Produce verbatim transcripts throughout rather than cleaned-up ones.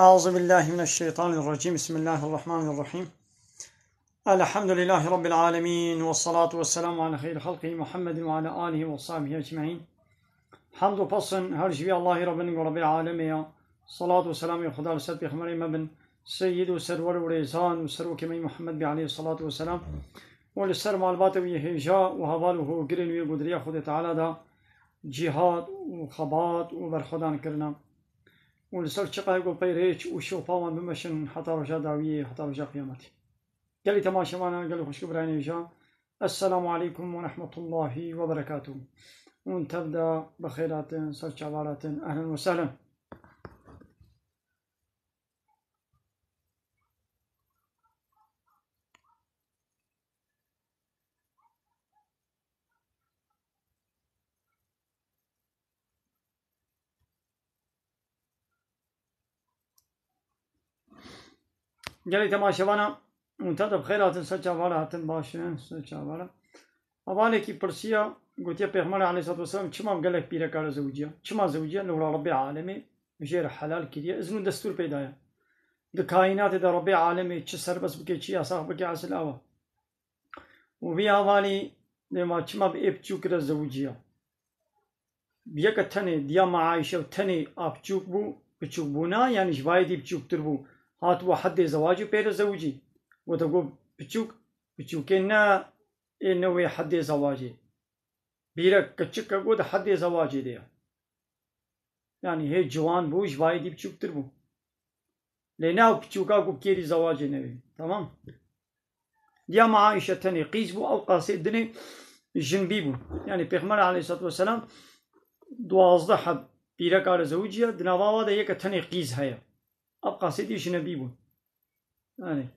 أعوذ بالله من الشيطان الرجيم. بسم الله الرحمن الرحيم. الحمد لله رب العالمين، والصلاة والسلام على خير خلقه محمد وعلى آله وصحبه أجمعين. Hamd û pesn her ji vî Allahî re bin, ku Rebbê Alemê ya. Salat û selamê Xuda li ser pêxemberê me bin, seyyid û serwer û rêzan û serokê me Muhammed bê aleyhi salatu ve selam. Û li ser malbatê wî hêja û heval û hogirên wî ku di riya Xwedê Teala de cîhad û xebat û berxwedan kirine. Û li ser çiqayê ku pey rêç û şopa wan bimeşin heta roja dawiyê, heta roja qiyametê. Gelî temaşevana, gelî xweşik û birayên hêja. Esselamu aleykum ve rahmetullahi ve berekatuhu. Hûn tev de bi xêr hatin, ser çavan hatin. Ehlen ve sehlen. Gelî temaşevana, hûn tev de bi xêr hatin, ser çavan hatin, baş in, ser çavan. Hevalekî pirsiya, gotiye, Pêxember aleyhissalatu vesselam çima gelek pîreka re zewiciya? Çima zewiciya? Li wira Rebbê Alemê jê re helal kiriye, izn û destûr pê daye. Di kaînatê de Rebbê Alemê çi serbest bike, çi yasax bike, esil ew e. Û vî hevalî dema çima bi ê piçûk re zewiciya? Yeke tenê diya me Ayşe û tenê a piçûk bû, piçûk bûna, yanî ji vayê dî piçûktir bû. Hatibû heddê zewacê pê re zewicî. Gote ku piçûk, piçûkê ne ê ne wê heddê zewacê. Pîrek kiçik e, got heddê zewacê de ye. Yanî hê ciwan bû, ji vayê dî piçûktir bû. Lê ne ew piçûka ku bi kêrî zewacê newê. Tamam. Diya me Ayşe tenê qîz bû, ew qasê dinê jinbî bû. Yanî Pêxember aleyhissalatu vesselam duwazdeh heb pîreka re zewiciya, di nava wa de yeke tenê qîz heye. Ew qasê dî jinebî bû. Yanî.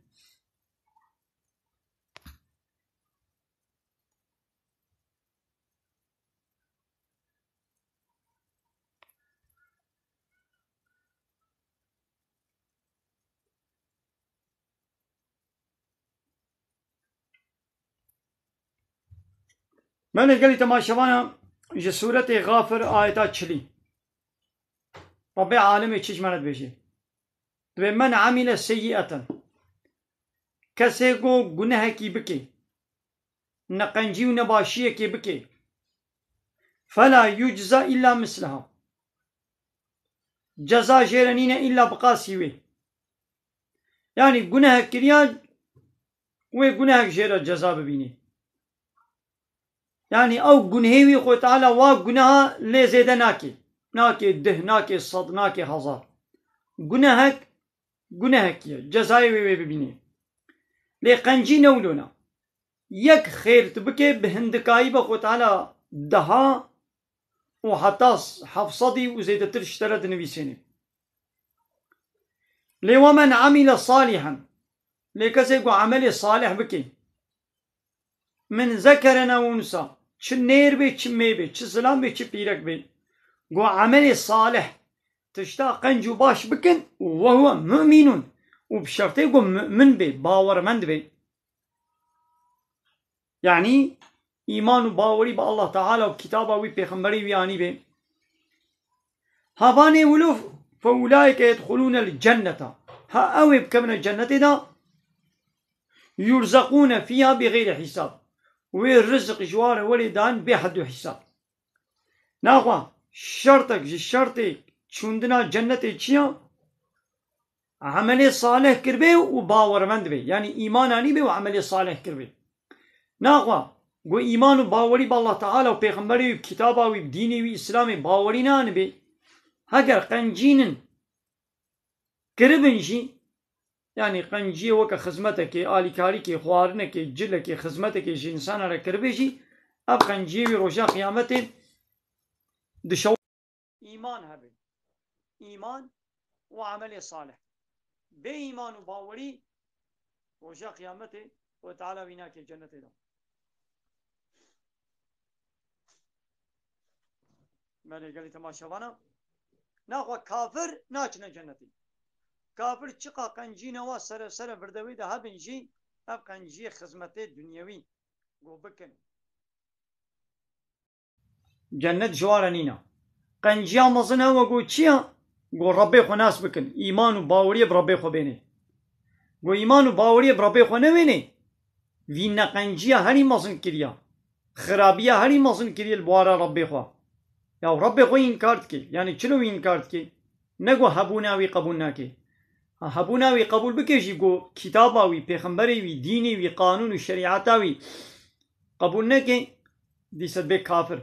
Belê gelî temaşevana, ji sûretê Xafir ayeta çilî. Rebbê alemê çi ji me re dibêje? Dibê, "Men amile seyyi'eten." Kesê ku gunehekî bike, neqencî û nebaşiyekê bike, "fela yucza illa misleha." Ceza jê re nîne îlla bi qasî wê. Yanî gunehek kiriya, wê gunehek jê re ceza bibînî. Yanî ew gunehê wî Xwedê Teala wa guneha lê zêde nake. Nake dih, nake sed, nake hezar. Gunehek, gunehek ye. Cezayê wê wê bibînî. Lê qencî ne wilo ne. Yek xêr tu bike, bi hindikayî be Xwedê Teala deha û heta heft sedî û zêdetir ji te re dinivîsêne. Lê "we men amile salihen", lê kesê ku emelê salih bike, "min zekeren ew unsa", çi nêr bê, çi mê bê, çi zilam bê, çi pîrek bê, ku emelê salih tişta qenc û baş bikin, "we huwe mu'minun", û bi şertê ku mu'min bê, bawermend bê. Yanî, îman û bawerî bi Allah Teala û kitaba wî, pêxemberê wî anî be. Hevanê wilo, "fe ulaike yedxulûnel cenneta." Ha ew ê bikevine cennetê de, "yurzaqûne fîha bi xeyrî hîsab." Wê rizq ji wan re werê dan bê hed û hîsab. Naxwe, şertek ji şertê çûndina cennetê çi ya? Emelê salih kiribê û bawermend bê. Yanî îman anîbê û emelê salih kiribê. Naxwe, ku îman û bawerî bi Allah Teala û pêxemberê wî, bi kitaba wî, bi dînê wî, Îslamê bawerî nanibê. Heger qencînin kiribin jî, yanî qenciyê weke xizmetekê, alîkarîkê, xwarinekê, cilekê, xizmetekê ji însana re kiribê jî, ev qenciyê wî roja qiyametê dişew-, îman hebe. Îman û emelê salih. Bê îman û bawerî, roja qiyametê Xwedê Teala wî nake cennetê de. Belê gelî temaşevana. Naxwe kafir naçine cennetê. Kafir çiqa qencîna wa sere sere virdewê de hebin jî, ev qenciyê xizmetê dinyewî ku bikin. Cennet ji wan re nîne. Qenciya mezin ew e ku çi ye? Go Rebbê xwe nas bikin. Îman û baweriyê bi Rebbê xwe bênê. Go îman û baweriyê bi Rebbê xwe newênê. Vî neqenciya herî mezin kiriya. Xirabiya herî mezin kiriye li bawara Rebbê xwe. Ya Rebbê xwe înkar dike. Yani çilo wî înkar dike? Ne go hebûna wî qebûl nake. Ha, hebûna wî qebûl bike jî go kitaba wî, pêxemberê wî, dînê wî, qanûn û şerîeta wî qebûl neke, dîse dibê kafir.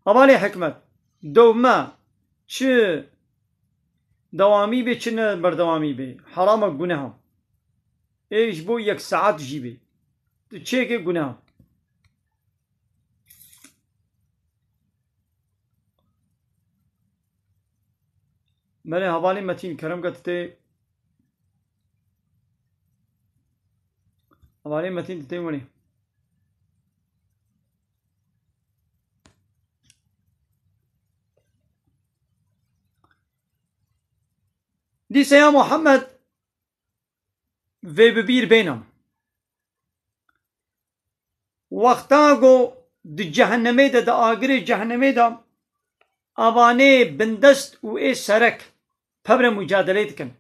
Hevalê hikmet, dewme çi dewamî bê, çi ne berdewamî bê, herama guneha. Ê ji bo yek saet jî bê. Tu çêkê guneha. Belê hevalê Metîn, kerem ke tu tê. Hevalê Metîn, tu tê winê. Dîse ya Muhammed, vê bi bîr bêne. Wexta go di cehennemê de, di agirê cehennemê de, avanê bindest û ê serek pevre mucadelê dikin.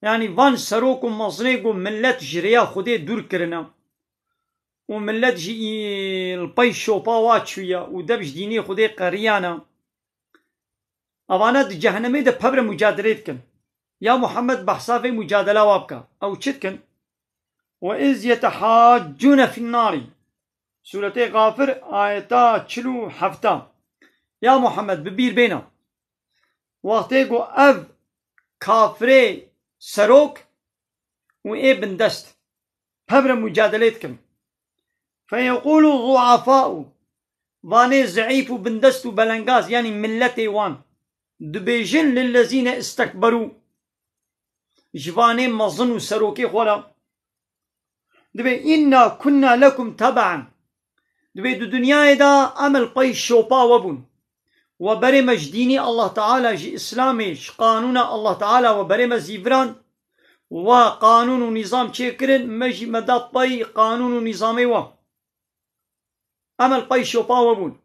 Yani van serok û mezinê ku millet ji rêya Xwedê dûr kirine û millet jî î-, li pey şopa wa çûye û dev ji dînê Xwedê qeriyane, evana di cehennemê de pevre mucadelê dikin. Ya Muhammed behsa vê mucadela wa bike. Ew çi dikin? Ve iz yetehaccûne fin nari. Sûretê Gafir, ayeta çil û hefta. Ya Muhammed, bi bîr bêne. Wextê ku ev kafirê serok û ê bindest pevre mucadelê dikin. Feyeqûlu zuafa'u, vanê zeîf û bindest û belengaz, yanî milletê wan, dibêjin lillezîne istekberû, ji vanê mezin û serokê xwe re, dibê, "Înna kunna lekum tebe'en." Dibê di dinyayê de em li pey şopa we bûn. We berê me ji dînî Allah Teala, ji Îslamê, ji qanûna Allah Teala we berê me zîviran. We qanûn û nîzam çêkirin, me jî me da pey qanûn û nîzamê we. Em li pey şopa we bûn.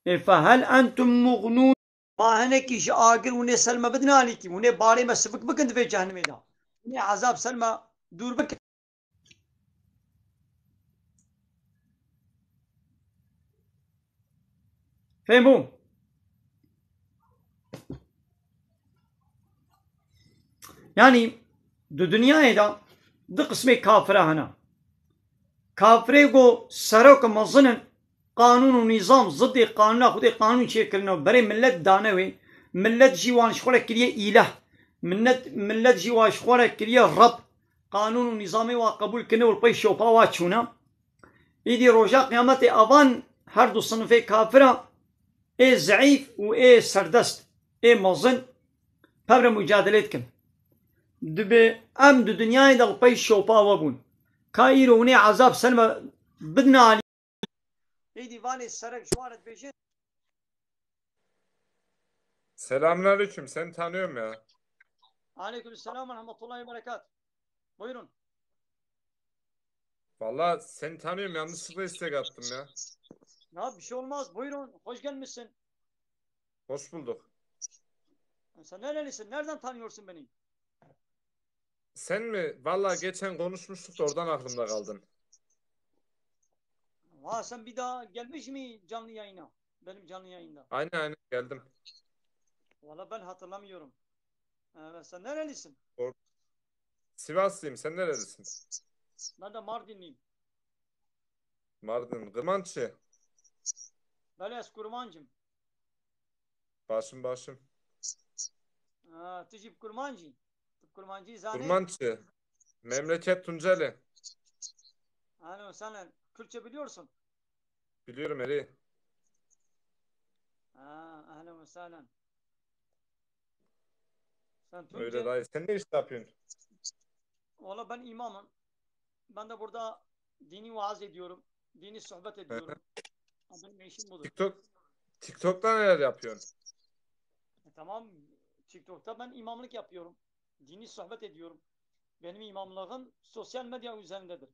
Ê, fehel entum mugnûn? Ma hinekî ji agir hûn ê ser me bidin alîkî, hûn ê barê me sivik bikin di vê cehenimê de. Hûn ê ezab ser me dûr bikin. Fêm bû? Yanî di dinyayê de du qismê kafira hene. Kafirê ku serok mezin in, qanûn û nîzam zidê qanûna Xwedê qanûn çêkirine û berê millet dane wê, millet jî wan ji xwe re kiriye îleh, millet, millet jî wan ji xwe re kiriye Reb, qanûn û nîzamê wan qebûl kirine û li pey şopa wan çûne. Îdî roja qiyametê evan her du sinifê kafira, ê zeîf û ê serdest, ê mezin, pevre mucadelê dikin. Dibê em di dinyayê de li pey şopa we bûn. Ka îro hûn ê ezab ser me bidin alî. Êdî vanê serek ji wan re dibêjin. Selamünaleyküm, seni tanıyorum ya. Aleyküm selam ve rahmetullahi ve berekat. Buyurun. Valla seni tanıyorum, yanlışlıkla istek attım ya. Ya bir şey olmaz, buyurun, hoş gelmişsin. Hoş bulduk. Sen nerelisin? Nereden tanıyorsun beni? Sen mi? Valla geçen konuşmuştuk da oradan aklımda kaldın. Ha, sen bir daha gelmiş mi canlı yayına? Benim canlı yayında. Aynen, aynen, geldim. Valla ben hatırlamıyorum. Evet, sen nerelisin? Or- Sivaslıyım, sen nerelisin? Ben de Mardinliyim. Mardin, Kırmançı. Belê, ez Kurmancim. Başım, başım. Ha, tu jî bi Kurmancî? Tu bi Kurmancî zanî? Kurmançı. Memleket Tunceli. Ahlen ve sahlen. Kürtçe biliyorsun? Biliyorum, erê. Ha, ahlen ve sahlen. Sen Tunce. Öyle dayı. Sen ne iş yapıyorsun? Valla ben imamım. Ben de burada dini vaaz ediyorum. Dini sohbet ediyorum. Benim işim budur. TikTok, TikTok'ta neler yapıyorsun? E, tamam. TikTok'ta ben imamlık yapıyorum. Dini sohbet ediyorum. Benim imamlığım sosyal medya üzerindedir.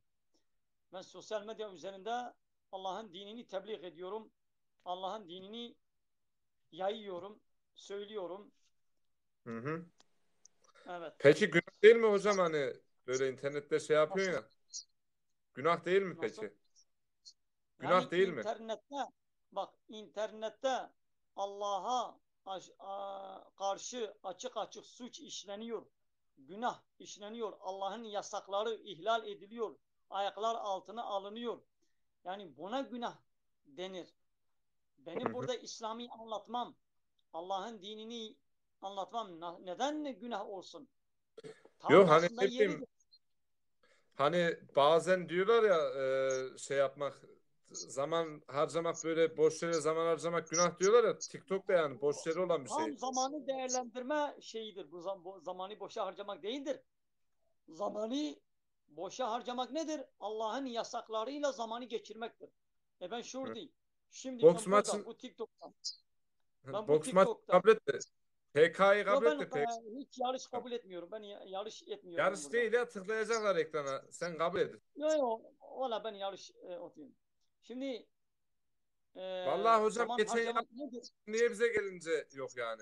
Ben sosyal medya üzerinde Allah'ın dinini tebliğ ediyorum. Allah'ın dinini yayıyorum. söylüyorum. Hı hı. Evet. Peki günah değil mi hocam, hani böyle internette şey yapıyorsun ya? Günah değil mi peki? Günah Yani değil mi? İnternette, bak, internette Allah'a aş- a- karşı açık açık suç işleniyor. Günah işleniyor. Allah'ın yasakları ihlal ediliyor. Ayaklar altına alınıyor. Yani buna günah denir. Benim Hı hı. burada İslam'ı anlatmam, Allah'ın dinini anlatmam na- neden günah olsun? Tam Yok, hani aslında ne bileyim, yeridir. Hani bazen diyorlar ya, e, şey yapmak, zaman harcamak, böyle boş yere zaman harcamak günah diyorlar ya. TikTok da yani boş yere olan bir şey. Tam zamanı değerlendirme şeyidir. Bu, zam- bu zamanı boşa harcamak değildir. Zamanı boşa harcamak nedir? Allah'ın yasaklarıyla zamanı geçirmektir. E ben şuradayım. Şimdi Boks ben burada, maçın- bu TikTok'ta. Ben bu Boks maçı TikTok'ta. Kabul etti. P K'yı Yok, kabul ben etti. P K. e, hiç yarış kabul etmiyorum. Ben ya- yarış etmiyorum Yarış burada. Değil ya, tıklayacaklar ekrana. Sen kabul et. Yok yok. Valla ben yarış e, oturuyorum. Şimdi e, Vallahi hocam, zaman geçen harcamak nedir? Niye bize gelince yok yani?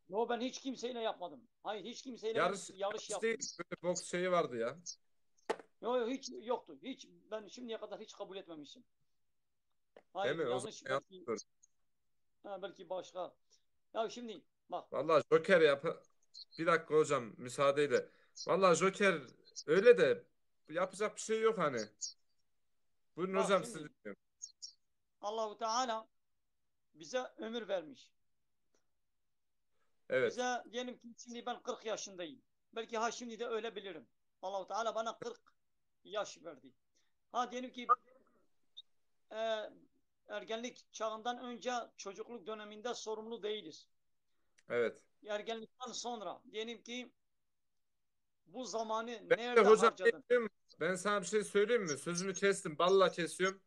Yo, ben hiç kimseyle yapmadım. Hayır, hiç kimseyle Yarış, ben yarış yarış değil. yapmadım. Böyle boks şeyi vardı ya. Yok yok, hiç yoktu. Hiç, ben şimdiye kadar hiç kabul etmemiştim. Hayır, Değil mi? O yanlış zaman belki, yanlış. Ha, belki başka. Ya şimdi bak, Vallahi Joker yap. Bir dakika hocam, müsaadeyle. Vallahi Joker öyle de yapacak bir şey yok hani. Buyurun Bak hocam, şimdi. Sizi dinliyorum. Allahu Teala bize ömür vermiş. Evet. Bize diyelim ki şimdi ben kırk yaşındayım. Belki ha şimdi de ölebilirim. Allahu Teala bana kırk yaş verdi. Ha diyelim ki e, ergenlik çağından önce çocukluk döneminde sorumlu değiliz. Evet. Ergenlikten sonra diyelim ki bu zamanı Ben de nerede hocam harcadın? Bekliyorum. Ben sana bir şey söyleyeyim mi? Sözünü kestim. Balla kesiyorum.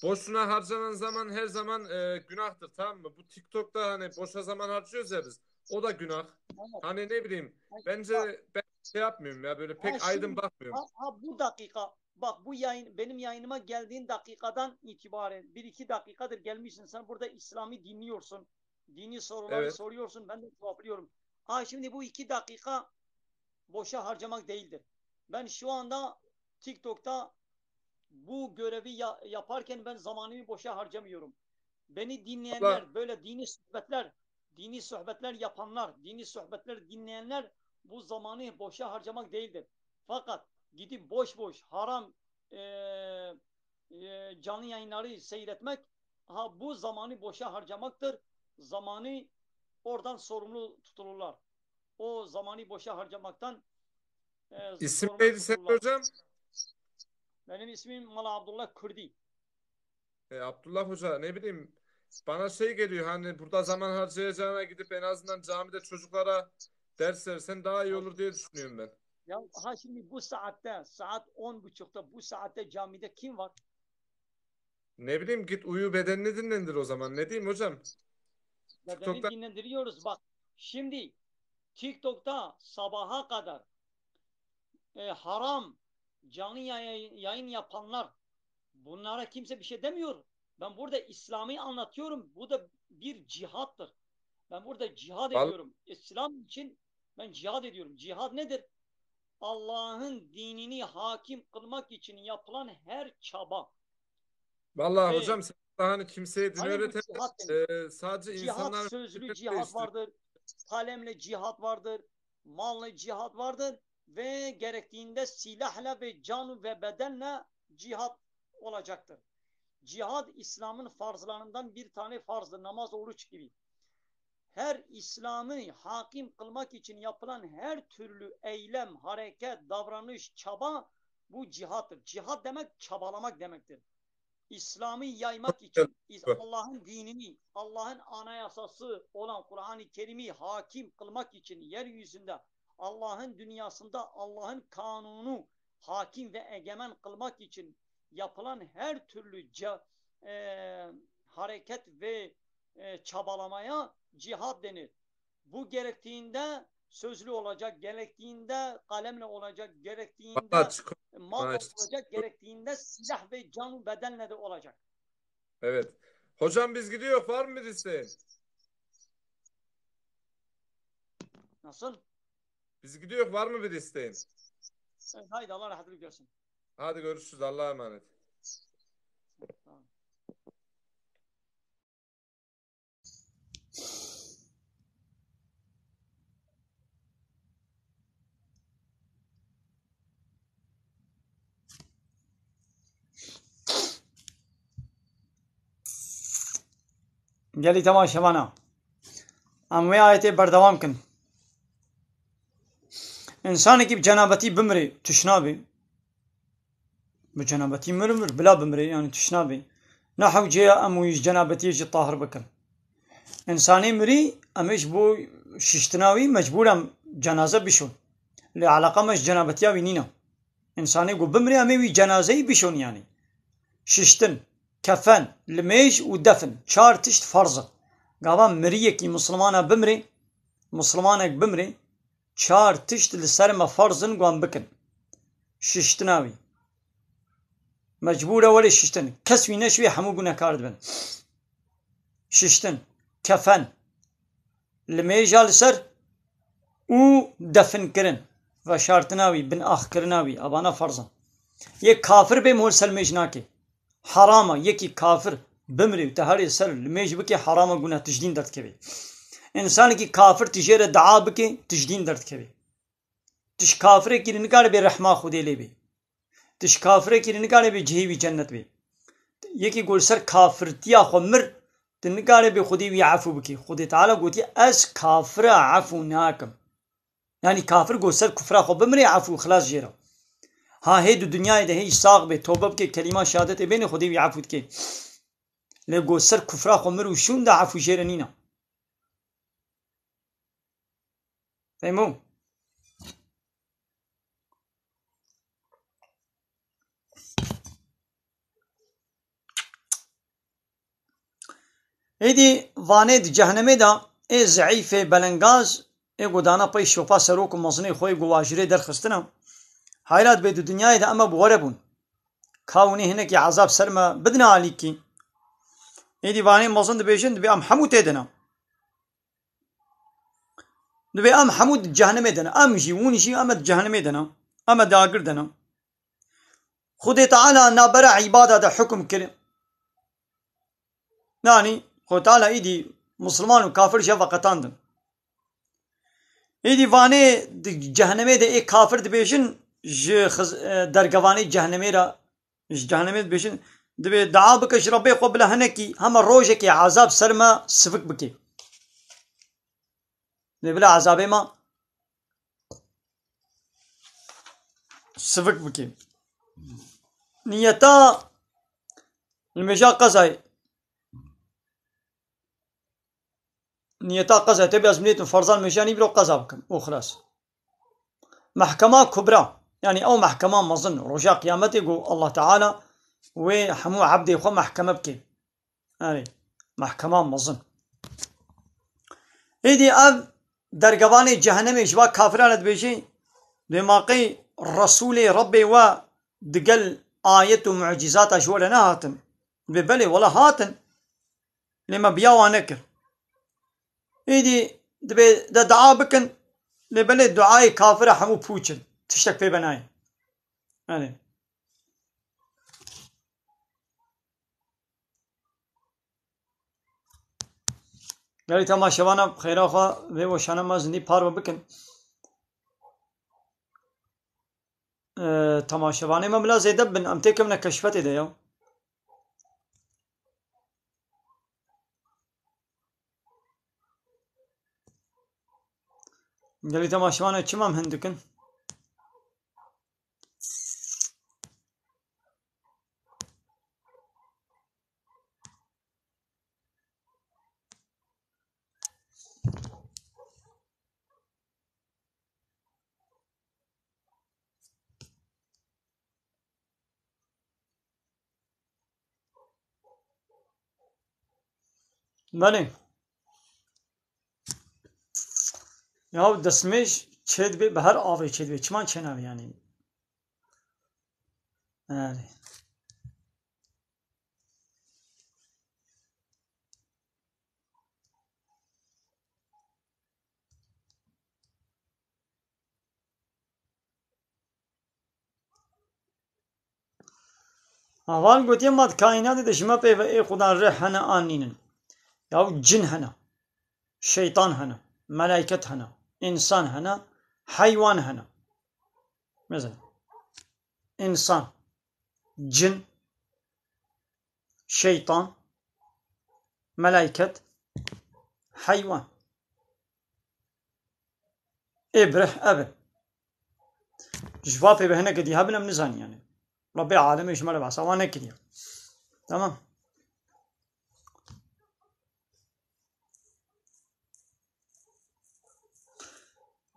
Boşuna harcanan zaman her zaman e, günahtır, tamam mı? Bu TikTok'ta hani boşa zaman harcıyoruz ya biz. O da günah. Evet. Hani ne bileyim. Evet. Bence ben şey yapmıyorum ya, böyle pek Ha, aydın şimdi- bakmıyorum. Ha, ha, bu dakika, bak, bu yayın, benim yayınıma geldiğin dakikadan itibaren bir iki dakikadır gelmişsin. Sen burada İslam'ı dinliyorsun. Dini soruları Evet. soruyorsun. Ben de cevaplıyorum. Ha, şimdi bu iki dakika boşa harcamak değildir. Ben şu anda TikTok'ta bu görevi ya- yaparken ben zamanımı boşa harcamıyorum. Beni dinleyenler, Valla- böyle dini sohbetler, dini sohbetler yapanlar, dini sohbetler dinleyenler bu zamanı boşa harcamak değildir. Fakat gidip boş boş haram e, e, canlı yayınları seyretmek, ha, bu zamanı boşa harcamaktır. Zamanı oradan sorumlu tutulurlar. O zamanı boşa harcamaktan e, İsim sorumlu neydi senin tutulurlar. Hocam? Benim ismim Mala Abdullah Kurdi. E, Abdullah Hoca, ne bileyim, bana şey geliyor, hani burada zaman harcayacağına gidip en azından camide çocuklara ders versen daha iyi olur diye düşünüyorum ben. Ya ha, şimdi bu saatte, saat on buçukta, bu saatte camide kim var? Ne bileyim, git uyu, bedenini dinlendir o zaman. Ne diyeyim hocam? Bedeni TikTok'ta- dinlendiriyoruz. Bak, şimdi TikTok'ta sabaha kadar e, haram canlı yay- yayın yapanlar, bunlara kimse bir şey demiyor. Ben burada İslam'ı anlatıyorum. Bu da bir cihattır. Ben burada cihad Val- ediyorum. İslam için ben cihad ediyorum. Cihad nedir? Allah'ın dinini hakim kılmak için yapılan her çaba. Vallahi Ve hocam, sen daha hani kimseye din Hani bu öğreten, cihat demek. e, sadece Cihat insanlar sözlü fikrini cihat değiştir- vardır, kalemle cihat vardır, mallı cihat vardır ve gerektiğinde silahla ve can ve bedenle cihat olacaktır. Cihat İslam'ın farzlarından bir tane farzdır, namaz, oruç gibi. Her İslam'ı hakim kılmak için yapılan her türlü eylem, hareket, davranış, çaba bu cihattır. Cihat demek çabalamak demektir. İslam'ı yaymak için, is- Allah'ın dinini, Allah'ın anayasası olan Kur'an-ı Kerim'i hakim kılmak için yeryüzünde Allah'ın dünyasında Allah'ın kanunu hakim ve egemen kılmak için yapılan her türlü ce- e, hareket ve e, çabalamaya cihat denir. Bu gerektiğinde sözlü olacak, gerektiğinde kalemle olacak, gerektiğinde Vallahi çık- mal Ha, işte. olacak, gerektiğinde silah ve can bedenle de olacak. Evet. Hocam, biz gidiyoruz. Var mı bir isteğin? Nasıl? Biz gidiyoruz, var mı bir isteğin? Evet, haydi, Allah rahatlık versin. Hadi görüşürüz, Allah'a emanet. Tamam. Gelî temaşevana. Em wê ayetê berdewam kin. Însanekî bi cenabetî bimrê, tişna bê. Bi cenabetî mir mir, bila bimrê, yani tişna bê. Ne hewce ya em wî ji cenabetiyê jî tahir bikin. Însanê mirî, em ê ji bo şiştina wî mecbûr em cenaze bişon. Lê eleqa me ji cenabetiya wî nîne. Însanê ku bimrê, em ê wî cenazeyî bişon yani. Şiştin, kefen, limêj û defin. Çar tişt ferz in. Gava miriyekî misilmana bimrê, misilmanek bimrê, çar tişt li ser me ferz in ku em bikin. Şiştina wî. Mecbûr e welê şiştin. Kes wî neşivê hemû gunehkar dibin. Şiştin, kefen, limêja li ser û definkirin, veşartina wî, binaxkirina wî, evana ferz in. Yek kafir bê, mol ser limêj nake. Heram e, yekî kafir bimrê û te herê ser limêj bike, heram e, gune tijdîn derdikeve. Însanekî kafir tu jê re dua bike, tijdîn derdikeve. Tu ji kafirekî re nikare bê rehma Xwedê lê bê. Tu ji kafirekî re nikare bê cihê wî cennet bê. Yekî ku li ser kafirtiya xwe mir, tu nikare bê Xwedê wî efû bikî. Xwedê Teala gotiye, ez kafira efû nakim. Yanî kafir ku ser kufra xwe bimrê, efû xilas jê re. Ha hê di dinyayê de hê jî sax bê, tobe bike, kelîma şehadetê bêne, Xwedê wî efû dike. Lê ku ser kufra xwe mir û şûn de efû jê re nîne. Fehmo? Êdî vanê di cehennemê de ê zeîfê belengaz ê ku dana pey şopa serok û mezinê xwe yê ku wajirê derxistine. Heyra dibê di dinyayê de eme bi we re bûn. Ka hûnê hinekî ezab ser me bidine alîkî. Êdî vanê mezin dibêjin, dibê em hemû tê de ne. Dibê em hemû di cehennemê de ne. Em jî, hûn jî, em di cehennemê de ne. Em di agir de ne. Xwedê Teala nabera îbada de hukm kir. Yanî, Xwedê Teala îdî misilman û kafir jê veqetandin. Îdî vanê di cehennemê de ê kafir dibêjin, ji xiz-, e, dergevanê cehennemê re Ji cehennemê dibêjin, dibê dua bike ji Rebbê xwe, bila hinekî hema rojekê ezab ser me sivik bike. Dibê bila ezabê me sivik bike. Niyeta limêja qezayê. Niyeta qeza, tebî ez niyetım farzan mejanî biro qeza bikim. Û xilas. Mehkema kubra, yani ew mehkema mezin, roja qiyametê ku Allah Teala wê hemû ebdê xwe mehkeme bike. Yani, mehkema mezin. Êdî ev dergevanê cehennemê ji va kafiran re dibêjê, dê maqê Resûlê Rebbê we digel ayet û mucîzata ji we re nehatin. Dibê belê, wela hatin. Lê me biya wan nekir. Êdî dibê de dua bikin, lê belê duayê kafira hemû pûç in. Tiştek pê ve nayê. Erê. Gelî temaşevana xêra xwe vê weşana me zindî parve bikin. Ee, temaşevanê me bila zêde bin, em têkevine keşfetê de ya. Gelî temaşevana çima em hin dikin? Belê. Ya destmêj çêdibê, bi her avê çêdibê. Çiman çênavê yani. Yani. Heval gotiye, ma di kaînatê de ji me pê ve ê xudan rih hene an nînin? Yaw cin hene, şeytan hene, melaiket hene, însan hene, heywan hene. Mesela, însan, cin, şeytan, melaiket, heywan. Ê bi rih ev in. Ji va pê ve hinekê dî hebin em nizanî yani. Rabbê alemê ji me re behsa wan nekiriye. Tamam.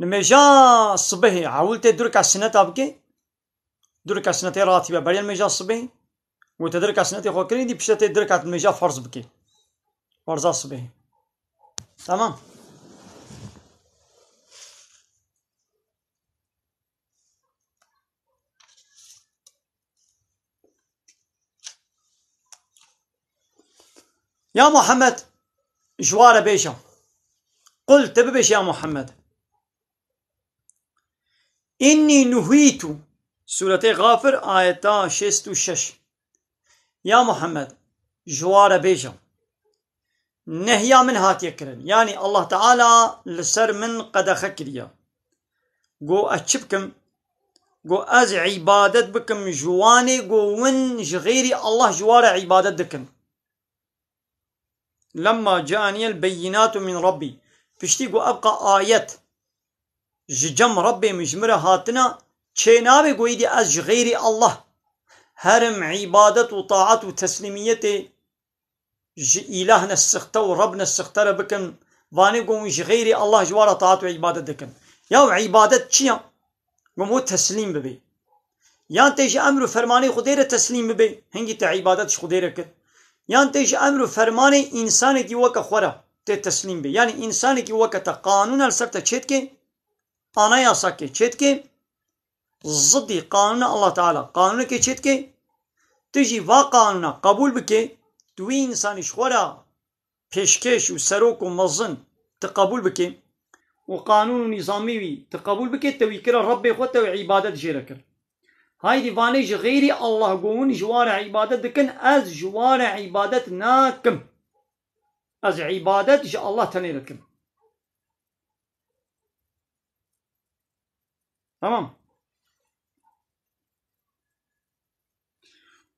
Nimêja sibehê, ewil tê du rika sineta bike. Du rika sinetê ratîbe beriya nimêja sibehê. Û te du rika sinetê xwe kirî, dî pişte tê du rika nimêja farz bike. Farza sibehê. Tamam. Ya Muhammed, ji wa re bêje. Qul, te bibêje ya Muhammed. Înnî nuhîtu. Sûretê Xafir, ayeta şêst û şeş. Ya Muhammed, ji wa re bêje. Nehya min hatiye kirin. Yanî Allah Teala li ser min qedexe kiriye. Go ez çi bikim? Go ez îbadet bikim ji wanê go win ji xêrî Allah ji wa re îbadet dikin. Lemma caaniyel beyinatu min Rabbi. Piştî go ev qa ayet ji cem Rabbê min ji min re hatina, çênabê go îdî ez ji xêrî Allah herim îbadet û taat û teslîmiyetê ji îlah ne sixte û Reb ne sixte re bikim, vanê go hûn ji xêrî Allah ji wa re taat û îbadet dikin. Yaw îbadet çi ya? Go bo teslîm bibê. Yan tê ji emr û fermanê Xwedê re teslîm bibê, hingî te îbadet ji Xwedê re kir. Yan tê ji emr û fermanê însanekî weke xwe re tê teslîm bê. Yanî însanekî weke te qanûna li ser te çêdike, anayasakê çêdike, zidî qanûna Allah Teala qanûnekê çêdike, tu jî va qanûna qebûl bike, tu wî însanî ji xwe re pêşkêş û serok û mezin tu qebûl bike û qanûn û nîzamî wî tu qebûl bike, te wî kira Rebbê xwe, te wî îbadet jê re kir. Haydî vanê ji xêrî Allah go hûn ji wa re îbadet dikin, ez ji wa re îbadet nakim. Ez îbadet ji Allah tenê re dikim. Tamam.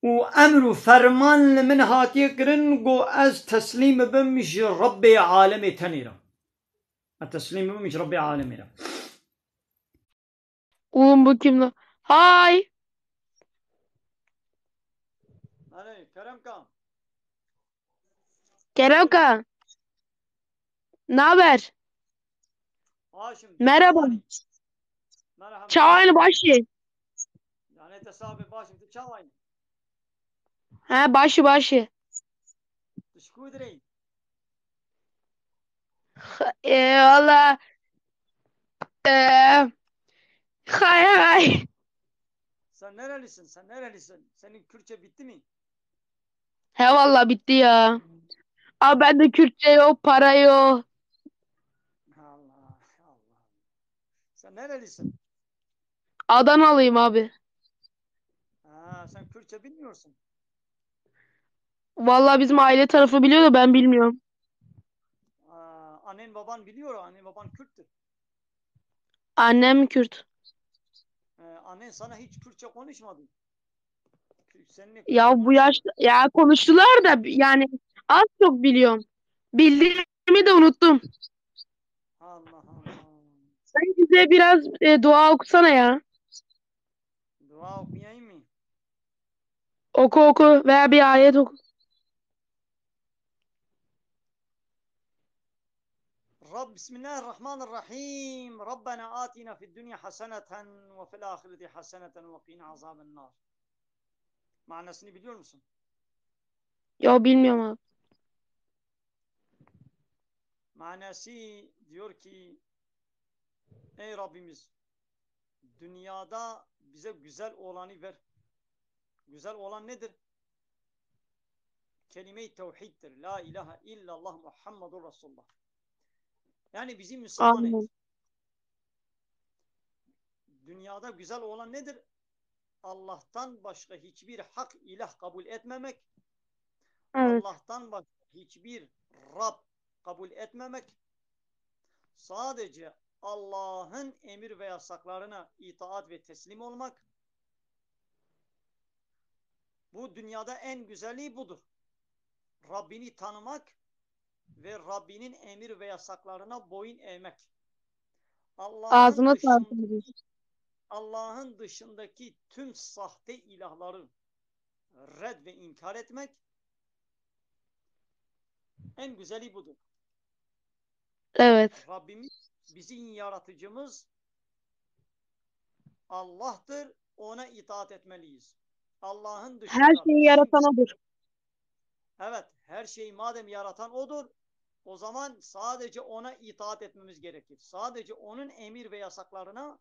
Û emr û ferman li min hatiye kirin, go ez teslîm bibim ji Rebbê alemê tenê re. Ez teslîm bibim ji Rebbê alemê re. Oğlum bu kim lan? Hay! Hey, Keremka. Keremka. Ne haber? Başım. Merhaba. Merhaba. Çawa yî, baş î? Yani tesabe başım, tu çawa yî? He, baş î, baş î. Tu ji ku dirê? Ee, valla, ee, hay hay. Sen nerelisin? Sen nerelisin? Senin Kürtçe bitti mi? He valla bitti ya. Abi bende Kürtçe yok, para yok. Allah Allah. Sen nerelisin? Adanalıyım abi. Ha, sen Kürtçe bilmiyorsun. Valla bizim aile tarafı biliyor da ben bilmiyorum. Aa, annen baban biliyor, annen baban Kürttür. Annem Kürt. Ee, annen sana hiç Kürtçe konuşmadı. Seninle Ya bu yaş ya konuştular da yani az çok biliyorum. Bildiğimi de unuttum. Allah Allah. Sen bize biraz e, dua okusana ya. Dua okuyayım mı? Oku oku veya bir ayet oku. Rab, Bismillahirrahmanirrahim. Rabbena atina fid dunya haseneten ve fil ahireti haseneten ve qina azaben nar. Manasını biliyor musun? Yok, bilmiyorum abi. Manası diyor ki, ey Rabbimiz, dünyada bize güzel olanı ver. Güzel olan nedir? Kelime-i tevhiddir. La ilahe illallah Muhammedur Resulullah. Yani bizi Müslüman et. Amin. Dünyada güzel olan nedir? Allah'tan başka hiçbir hak ilah kabul etmemek, Evet. Allah'tan başka hiçbir Rab kabul etmemek, sadece Allah'ın emir ve yasaklarına itaat ve teslim olmak. Bu dünyada en güzeli budur. Rabbini tanımak ve Rabbinin emir ve yasaklarına boyun eğmek. Allah'ın Ağzına sağlık dışındaki, abi. Allah'ın dışındaki tüm sahte ilahları red ve inkar etmek en güzeli budur. Evet. Rabbimiz, bizim yaratıcımız Allah'tır, ona itaat etmeliyiz. Allah'ın dışında Her şeyi yaratan odur. Evet, her şeyi madem yaratan odur, o zaman sadece ona itaat etmemiz gerekir. Sadece onun emir ve yasaklarına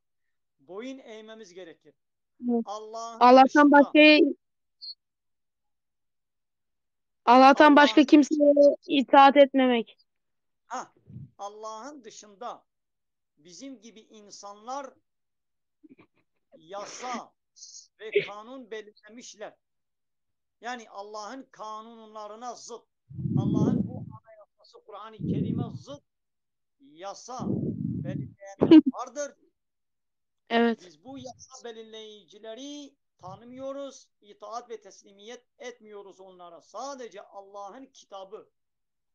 boyun eğmemiz gerekir. Evet. Allah'ın Allah'tan dışında başka Allah'tan başka Allah'ın kimseye itaat etmemek. Ha, Allah'ın dışında bizim gibi insanlar yasa ve kanun belirlemişler. Yani Allah'ın kanunlarına zıt, Allah'ın bu anayasası Kur'an-ı Kerim'e zıt yasa belirleyenler vardır. Evet. Biz bu yasa belirleyicileri tanımıyoruz, itaat ve teslimiyet etmiyoruz onlara. Sadece Allah'ın kitabı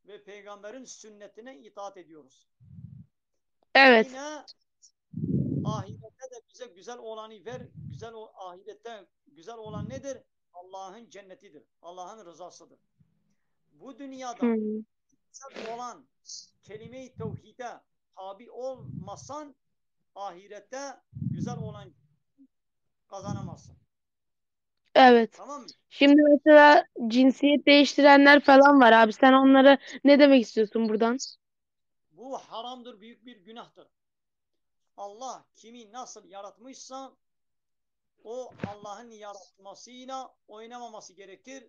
ve peygamberin sünnetine itaat ediyoruz. Evet. Yine ahirette de bize güzel olanı ver. Güzel o, ahirette güzel olan nedir? Allah'ın cennetidir. Allah'ın rızasıdır. Bu dünyada Hmm. güzel olan kelime-i tevhide tabi olmasan ahirette güzel olan kazanamazsın. Evet. Tamam mı? Şimdi mesela cinsiyet değiştirenler falan var abi. Sen onlara ne demek istiyorsun buradan? Bu haramdır, büyük bir günahtır. Allah kimi nasıl yaratmışsa o Allah'ın yaratmasıyla oynamaması gerekir.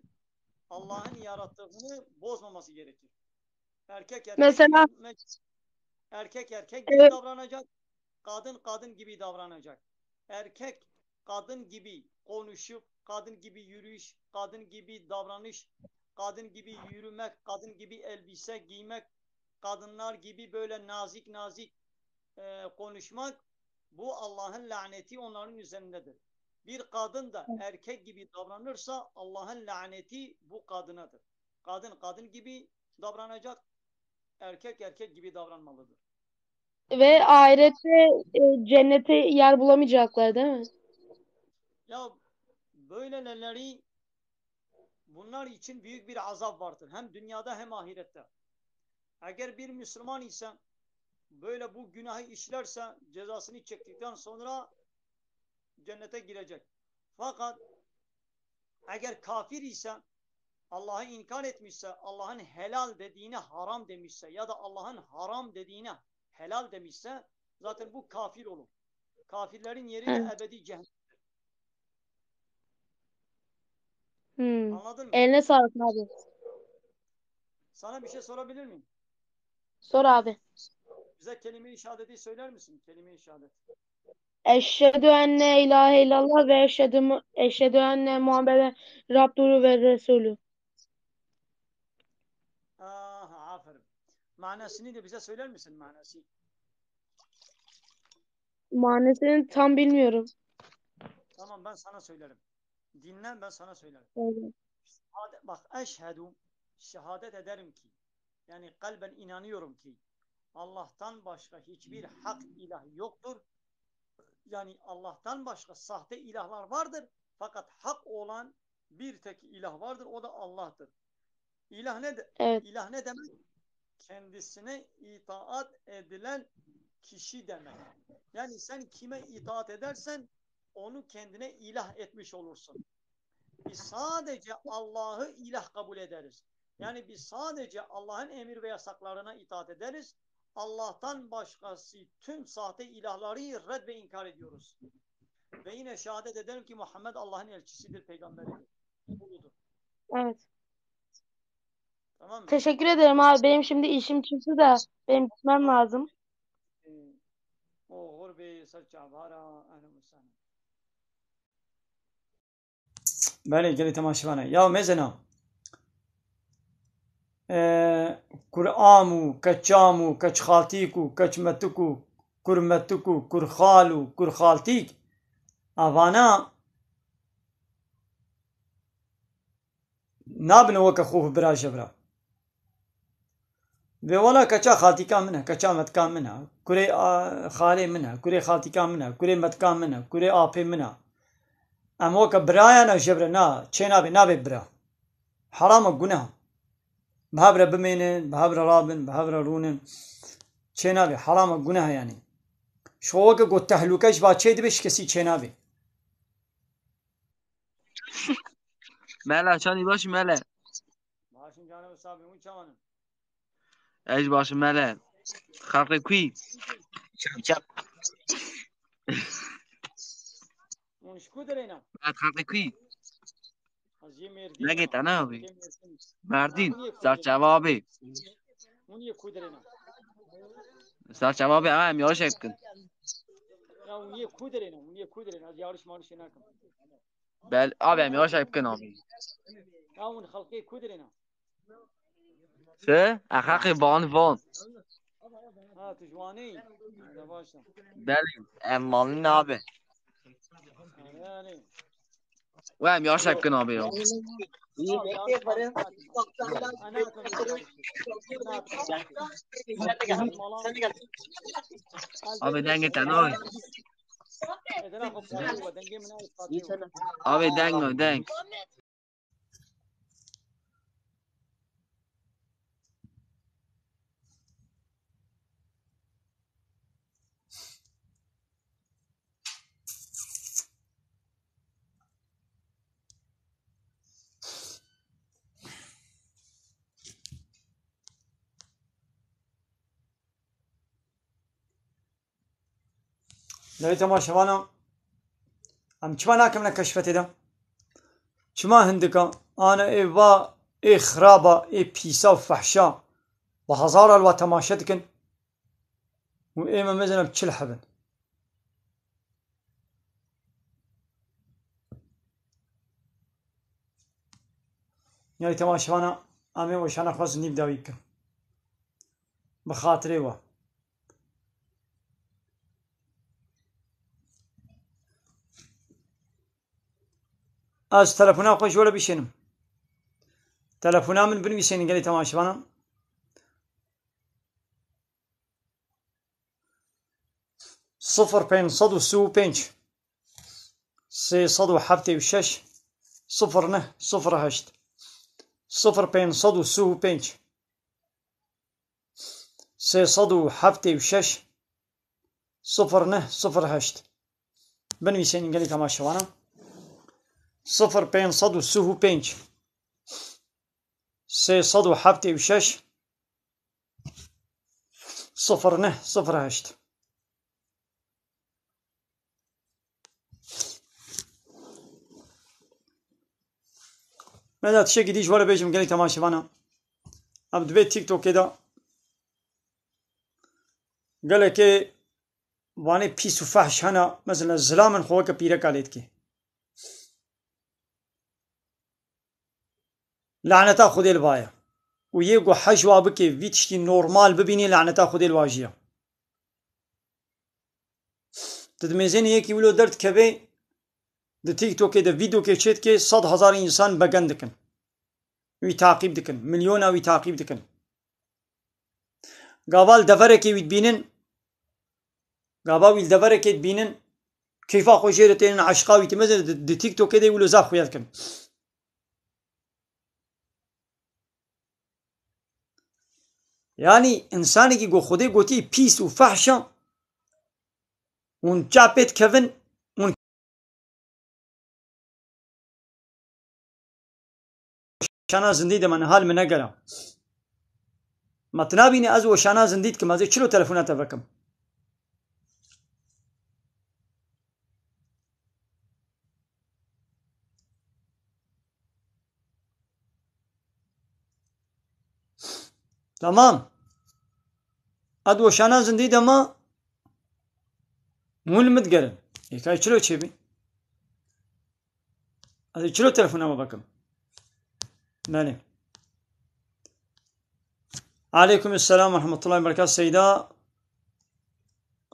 Allah'ın yarattığını bozmaması gerekir. Erkek erkek Mesela gibi, erkek erkek gibi Evet. davranacak. Kadın kadın gibi davranacak. Erkek kadın gibi konuşup, kadın gibi yürüyüş, kadın gibi davranış, kadın gibi yürümek, kadın gibi elbise giymek, kadınlar gibi böyle nazik nazik e, konuşmak, bu Allah'ın laneti onların üzerindedir. Bir kadın da erkek gibi davranırsa Allah'ın laneti bu kadınadır. Kadın kadın gibi davranacak, erkek erkek gibi davranmalıdır. Ve ahirette e, cennete yer bulamayacaklar, değil mi? Ya böyleleri, bunlar için büyük bir azap vardır. Hem dünyada hem ahirette. Eğer bir Müslüman ise böyle bu günahı işlerse cezasını çektikten sonra cennete girecek. Fakat eğer kafir ise, Allah'ı inkar etmişse, Allah'ın helal dediğine haram demişse ya da Allah'ın haram dediğine helal demişse zaten bu kafir olur. Kafirlerin yeri de Evet. ebedi cehennem. Hmm. Anladın mı? Eline sağlık abi. Sana bir şey sorabilir miyim? Sor abi. Bize kelime-i şehadeti söyler misin? Kelime-i şehadet. Eşhedü en la ilahe illallah ve eşhedü, mu- eşhedü enne Muhammeden Rabbuhu ve Resulü. Aha, aferin. Manasını da bize söyler misin manası? Manasını tam bilmiyorum. Tamam, ben sana söylerim. Dinle, ben sana söylerim. Söyle. Şehadet, bak, eşhedü, şehadet ederim ki, yani kalben inanıyorum ki Allah'tan başka hiçbir hak ilah yoktur. Yani Allah'tan başka sahte ilahlar vardır. Fakat hak olan bir tek ilah vardır. O da Allah'tır. İlah ne de, Evet. ilah ne demek? Kendisine itaat edilen kişi demek. Yani sen kime itaat edersen onu kendine ilah etmiş olursun. Biz sadece Allah'ı ilah kabul ederiz. Yani biz sadece Allah'ın emir ve yasaklarına itaat ederiz. Allah'tan başkası tüm sahte ilahları red ve inkar ediyoruz. Ve yine şehadet ederim ki Muhammed Allah'ın elçisidir, peygamberidir. Kuludur. Evet. Tamam mı? Teşekkür ederim abi. Benim şimdi işim çıktı da benim gitmem Tamam. lazım. Ee, Oğur Bey, Saçavara, ahlen ve sahlen. Belê, gelê temaşevana. Ya mezena. E, Kuram û Keçam û Keçxaltîk û Keçmetik û Kurmetik û Kurxal û Kurxaltîk. Avana nabin weke xwe bira jebra. Vê wela keça xaltîka min e, keça metka min e, kurê, a, xalê min e, kurê xaltîka min e, kurê metka min e, kurê apê min e. Em weke birayana jebra na, çê nabê, nabê bira. Heram e, guneh e. Bi hev re bimênin, bi hev re rabin, bi hev re rûnin. Çê nabê, heram e, guneh e yanî. Ji xwe weke ku tehlûke ji va çê dibe, ji kesî çê nabê. Mele, çanî baş mele. Başim canım, sağ olun, çawanın. Ez baş mele. Xalqê kuî? Çap çap. Hûn ji ku derê ne? Ez xalqê kuî? Ez yê Mêrdîn. Nege tane abi. Mêrdîn. Ser çava abi. Hûn yê ku derê ne? Ser çava abi, ama em yavaş bikin. Ya hûn yê ku derê ne? Hûn yê ku derê ne? Ez yarış marış nakim. Bel, abi, em yavaş bikin abi. Ya hûn xalqê ku derê ne? Çi? Axaqê van van. Ha, tu ji Wanê yî? Ne baş e. Belê, em malin abi. Yani. We em yavaş bikin abi ya. Ana. Abi dengê te nayê. Abi deng, deng. Lê temaşevana, em çima nakevine keşfetê de? Çima hindika ana ê va, ê xiraba, ê pîsa û fehşa bi hezara li wa temaşe dikin û ê me mezin em çil hebin? Yani temaşevana, em ê weşana xwe zindî bi dawî bikin. Bi xatirê we. Ez telefona xwe ji we re bişênim. Telefona min binivîsênin gelê temaşevana. Sifir pênc sed û sî û pênc, sê sed û heftê û şeş, sifir neh sifir heşt, sifir pênc sed û sî û pênc, sê sed û heftê û şeş, sifir neh sifir heşt. Binivîsên gelî temaşevana. Sifir pênc sed û sî û pênc, sê sed û heftê û şeş, sifir neh sifir heşt. Me da tiştekî dî ji we re bêjim gelî temaşevana. Em divê TikTokê de gelekê vanê pîs û fehş hene, mesela zilamên xwe weke pîreka lê dikê. Laneta Xwedê li va ye. Û yê ku hej wa bike, vî tiştî normal bibînî, laneta Xwedê li wa jî ye. Tu dimêzênî yekî wilo derdikeve, di TikTokê de vîdeokê çêdike, sed hezar însan begen dikin. Wî taqîb dikin. Milyona wî taqîb dikin. Gava li deverekê wî dibînin, gava wî li deverekê dibînin, keyfa xwe jê re tênin, eşqa wî tê mezin, di, di TikTokê de wilo zaf xuya dikin. Yanî, însanekî ku Xwedê gotî pîs û fehş e, hûn çawa pê dikevin, hûn weşana zindî de me niha li min negera. Ma tu nabînî ez weşana zindî dikim, ez ê çilo telefona te vekim? Tamam. Ez weşana zindî de me, hûn li min digerin. Ê, kay çilo çêbî? Ez ê çilo telefona me bikim. Belê. Aleyküm selam ve rahmetullahi ve berekatuhu Seyda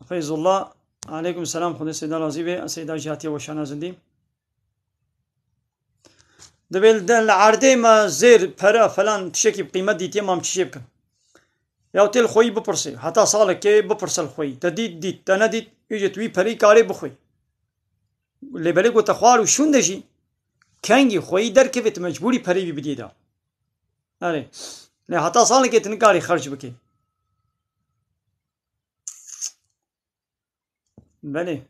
Feyzullah. Aleyküm selam, Xwedê Seyda razî be. Seyda jî hatiye weşana zindî. Dibê li de-, li erdê me zêr, pere, falan tiştekî bi qîmet dîtiye, mam çi jê bikim? Ya tê li xweyî bipirsê. Heta salekê bipirse li xweyî. Te dît, dît. Te nedît, îjê tu wî perî karê bixwî. Lê belê ku te xwar û şûn de jî, kengî xweyî derkevê, tu mecbûrî perê wî bidî de. Erê. Lê heta salekê tu nikarî xerc bikî. Belê.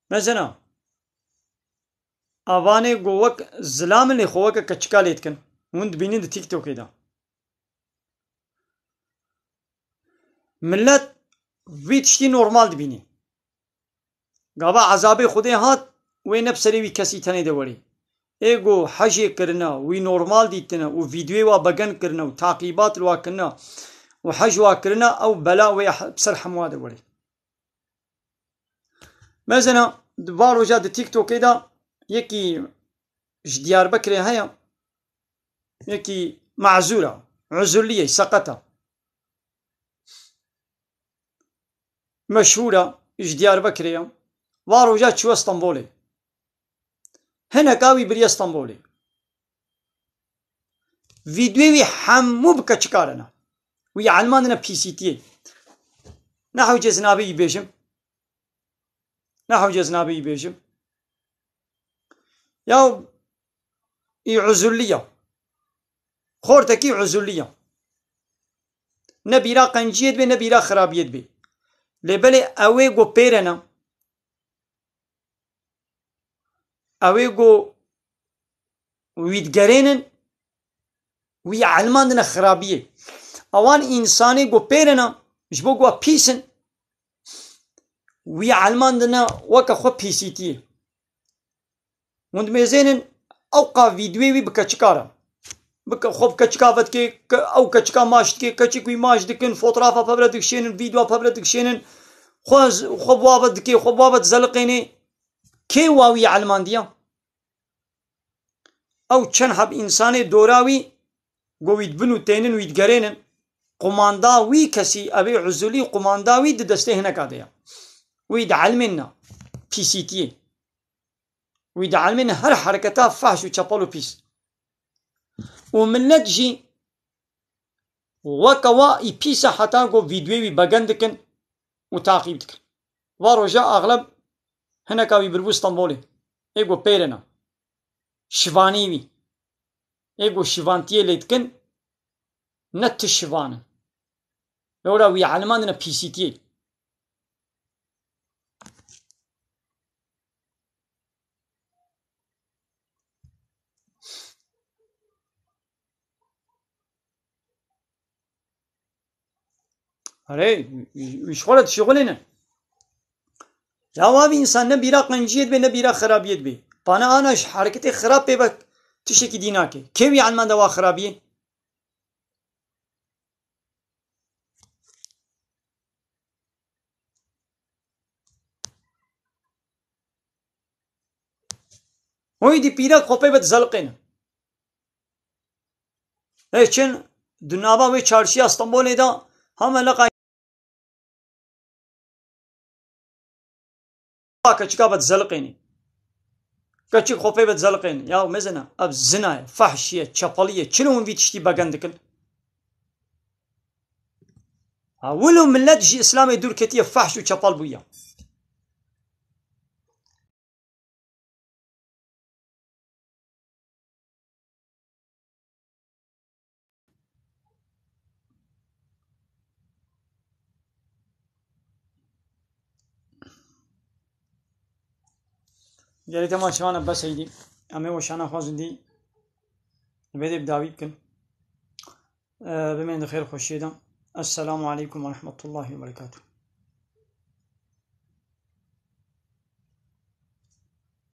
Mesela, avanê ku wek zilam in lê xwe weke keçika lê dikin. Hûn dibînin di TikTokê de. Millet vî tiştî normal dibînî. Gava ezabê Xwedê hat, wê ne bi serê wî kesî tenê de werê. Ê ku hejê kirine, wî normal dîtine û vîdyoyê wa begend kirine û taqîbat li wa kirine û hej wa kirine, ew bela wê he-, bi ser hemwa de werê. Mesela, di va roja di TikTokê de yekî ji Diyarbekirê heye, yekî mazûr e, uzurlî ye, seqet e. Meşhûr e, ji Diyarbekirê ye. Va roja çûye Stenbolê. Hineka wî biriye Stenbolê. Vîdyoyê wî hemû bi keçika re ne. Wî elmandine pîsîtiyê. Ne hewce ez navê wî bêjim. Ne hewce ez navê wî bêjim. Ya î uzurlî ya. Xortekî uzurlî ya. Ne bîra qenciyê dibê, ne bîra xirabiyê dibê. Lê belê ew ê ku pêre ne. Ew ê ku wî digerênin, wî elmandine xirabiyê. Ewan însanê ku pêre ne, ji bo ku pîs in, wî elmandine weke xwe pîsîtiyê. Hûn dimêzênin, ewqa vîdyoyê wî bi keçika re. Bi ke-, xwe bi keçika ve dike, ke-, ew keçika maç dike, keçik wî maç dikin, fotografa pevre dikişênin, vîdyoa pevre dikişênin, xwe z-, xwe bi wa ve dike, xwe bi wa ve dizeliqênê. Kê wa wî elmandiya? Ew çend heb însanê dora wî, ku wî dibin û tênin, wî digerênin, qumanda wî kesî, evê uzulî qumanda wî di destê hineka de ye. Wî dielmêne pîsîtiyê. Wî dielmêne her hereketa fehş û çepel û pîs. Û millet jî weke wa î pîs e heta ku vîdyoyê wî begend dikin û taqîb dikin. Va roja axleb hineka wî biribû Stenbolê. Ê ku pêrine. Şivanî wî. Ê ku şivantiyê lê dikin, ne ti şivan in. Lewra wî elmandine pîsîtiyê. Erê, ji xwe re dişixulîne. Ya wa vî însan ne bîra qenciyê dibe, ne bîra xirabiyê dibe. Pana ana ji hereketê xirab pê ve tiştekî dî nake. Kê wî elmanda wa xirabiyê? Hoy dî pîrek xwe pê ve dizeliqêne. Ê çin di nava wê çarşiya Stenbolê de heme leqa keçika ve dizeliqênî. Keçik xwe pê ve dizeliqênî. Ya mezina, ev zina ye, fehşî ye, çepelî ye. Çilo hûn vî tiştî begend dikin? Ha, wilo millet ji Îslamê dûr ketiye, fehş û çepel bûye. Gelê tema şivana bes eydî. Em ê weşana xwe zindî. Vê dê bi dawî bikin. Ee, bimên di xêr xweşiyê de. Esselamu aleykum ve rahmetullahi ve berekatuhu.